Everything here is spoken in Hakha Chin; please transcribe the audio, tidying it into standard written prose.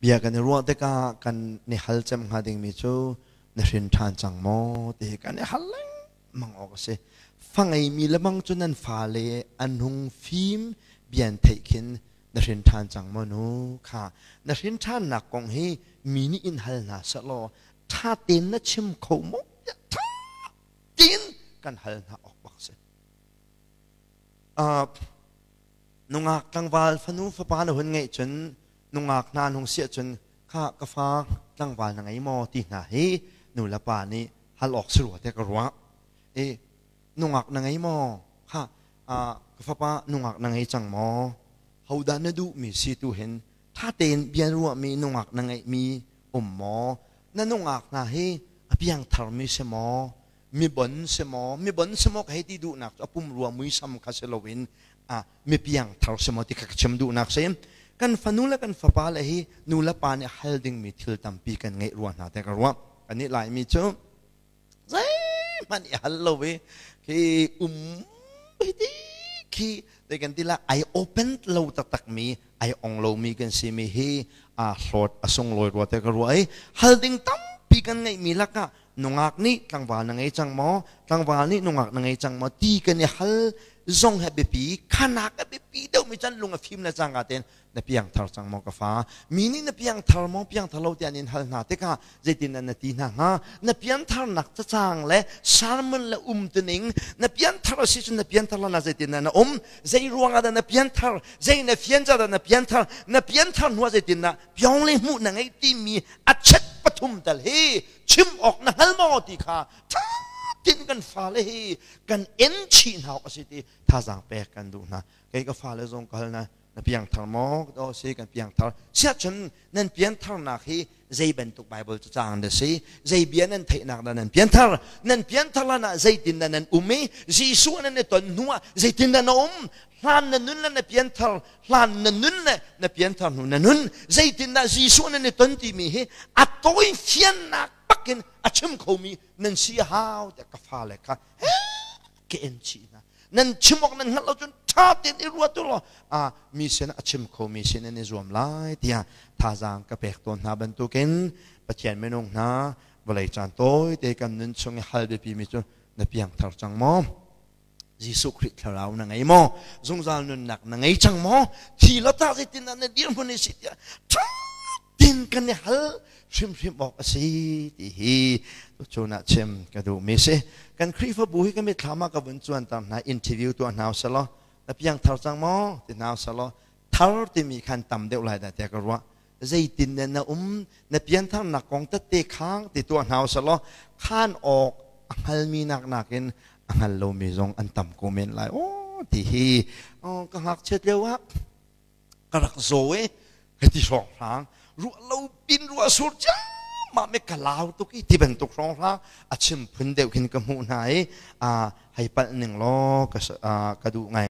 Bia kan i ruah tikah kan i hal cem hnga dingmi cu na hrin ṭhan cang maw ti hi kan i hal lengmang awk a si. Fa ngeimi lemang cu nan fale an hung fim bia an theih khin na hrin ṭhan cang maw nu kha na hrin ṭhannak kong hi mi nih in hal hna sehlaw ṭha tein na chim kho maw tiah ṭha tein kan hal hna awk bak si. Nungak tlangval fanu fapa na hun ngeih cun nungak hna an hung si ahcun kha ka fa tlangval na ngei maw ti hna hi nu le pa nih hal awk si rua tiah ka ruah. I nungak na ngei maw? Kha ka fapa nungak na ngei cang maw? Hodah na duhmi si tu hin ṭha tein bia ruahmi nungak na ngeihmi um maw? Na nungak hna hi a piangtharmi si maw? Mibon si maw? Mibon si maw ka hei ti duhnak cu a pumrua muisam kha si loin a mipiang thar si maw ti kha ka chim duhnak si. Kan fanu le kan fapa le hi nu le pa nih hal dingmi thil tampi kan ngeih rua hna te ka ruah. Kan nih Laimi cu zeihmanh i hal lo i khi um hi ti khi te kan ti la ai open lo taktak mi ai ong lomi kan si mi hi a hlawt a sunglawi rua te ka ruah i hal ding tampi kan ngeihmi lakah nungak nih tlangval na ngei cang maw tlangval nih nungak na ngei cang maw ti kan i hal zong he biapi khanak a biapi deuhmi can lung a fim le cangka tein na piangthar cang maw ka fa mi nih na piangthar maw piangthar lo tiah an in hal hna tikah zeitin na ti hna hnga na piantharnak cacang le sermon le umtuning na pianthar a si cun na pianthar la na zeitin na um zei ruangah dah na pianthar zei na fian ca dah na pianthar na pianthar hnuah zeitin na piong le hmuh na ngei timi a chet pathum tal hi chim awk na hngal maw ti kha ṭha tin kan fale hi kan en chih hna awk a si ti thazaang pek kan duh hna. Kei ka fale zong ka hal na, na piangthar maw? O si, kan piangthar. Siahcun nan piantharnak hi zei bantuk Bible cacang na si, zei bia nan theihnak dah nan pianthar, nan pianthar lan ah zeitin dah nan um i Jesuh nan i ton hnu ah zeitin dah na um, hlan na nun le na pianthar, hlan na nun le na pianthar hnu na nun, zeitindah Jesuh nan i ton timi hi a tawi fiannak bakin a chim khomi nan si a hau tiah ka fale kha ka en chih hna. Nan chim awk nan hngalh lo cun ṭha tein i ruat u law a mi sin a chim khomi sin an i zuam lai tiah thazaang ka pek tawn hna bantukin Pathian minung hna vawlei caan tawi te kan nun chung i hal biapimi cu na piangthar cang maw? Jesuh Khrih thlarau na ngei maw? Zungzal nunnak na ngei cang maw? Thi lo ta zeitin dah na dirhmun i si tiah ṭha tin kan i hal hrimhrim awk a si ti hi tuchun ah chim ka duhmi si. Kan Khrihfabu hi ka mitthlam ah ka vun cuanter hna, interview tuah hna usih na piangthar cang maw ti hna usih law thar timi khan tam deuh lai dah tiah ka ruah. Zeitin na na um, na piantharnak kong tette khang ti tuah hna usih law khan awk a hngalmi nak nakin a hngal lomi zong an tam ko men lai. Aw ti hi ka ngakchiat lio ah ka rak zaw i hiti hrawnghrang ruah lo pin ruah sur ciammam i ka lau tuk i ti bantuk hrawnghrang a chim phun deuh khin ka hmuh hna i hei palh ning law ka duh ngai.